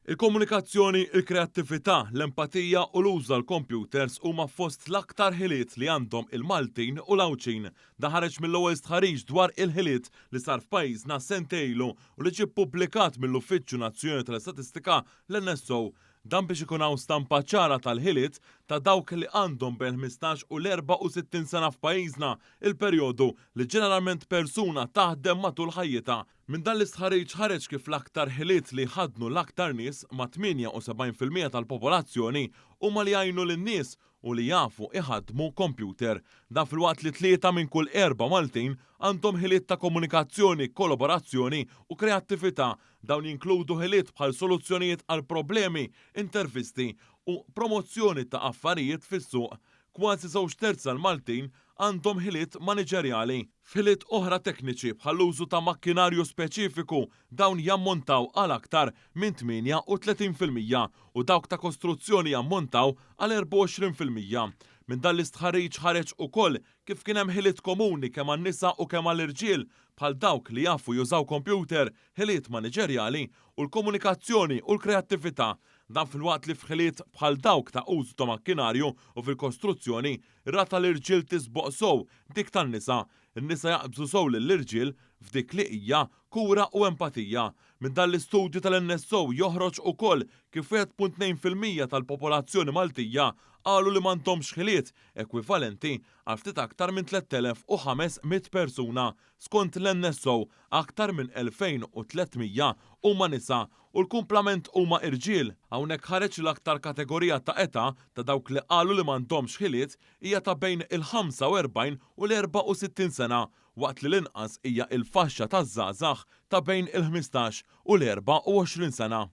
Il-komunikazzjoni, il-kreattività, l-empatija u l-użu tal-kompjuters huma fost l-aktar ħiliet li għandhom il-Maltin u l-Għawdxin. Dan ħareġ mill-ewwel stħarriġ dwar il-ħiliet li sar f'pajjiżna sentejn ilu u li ġie ppubblikat mill-Uffiċċju Nazzjonali tal-Istatistika, l-NSO. Dan biex ikun hawn stampa ċara tal-ħiliet ta' dawk li għandhom bejn 15 u l-64 sena f'pajjiżna, il-perjodu li ġeneralment persuna taħdem matul ħajjitha. Minn dan l-istħarriġ ħareġ kif l-aktar ħiliet li jħaddnu l-aktar nies, ma' 78% tal-popolazzjoni, huma li jgħinu lin-nies u li jafu iħaddmu kompjuter. Dan filwaqt li tlieta minn kull erba' Maltin għandhom ħiliet ta' komunikazzjoni, kolaborazzjoni u kreattività. Dawn jinkludu ħiliet bħal soluzzjonijiet għal problemi, intervisti u promozzjoni ta' affarijiet fis-suq. Kważi żewġ terzi tal-Maltin għandhom ħiliet maniġerjali. F'ħiliet oħra tekniċi bħall-użu ta' makkinarju speċifiku dawn jammontaw għal aktar minn 38% u dawk ta' kostruzzjoni jammontaw għal 24%. Minn dan l-istħarriġ ħareġ ukoll kif kien hemm ħiliet komuni kemm għan-nisa u kemm għall-irġiel bħal dawk li jafu jużaw kompjuter, ħiliet maniġerjali u l-komunikazzjoni u l-kreattività. Dan filwaqt li f'ħiliet bħal dawk ta' użu ta' makkinarju u fil-kostruzzjoni, ir-rata tal-irġiel tisboq sew dik tan-nisa. In-nisa jaqbżu sew lill-irġiel f'dik li hija kura u empatija. Minn dan l-istudju tal-NSO joħroġ ukoll kif 1.2% tal-popolazzjoni Maltija qalu li m'għandhomx ħiliet ekwivalenti għal ftit aktar minn 3,500 persuna. Skont l-NSO, aktar minn 2,300 huma nisa u l-kumplament huma irġiel. Hawnhekk ħareġ li l-aktar kategorija ta' età ta' dawk li qalu li m'għandhomx ħiliet hija ta' bejn il-45 u l-64 sena, waqt li l-inqas hija l-faxxa taż-żgħażagħ ta' bejn il-15 u l-24 sena.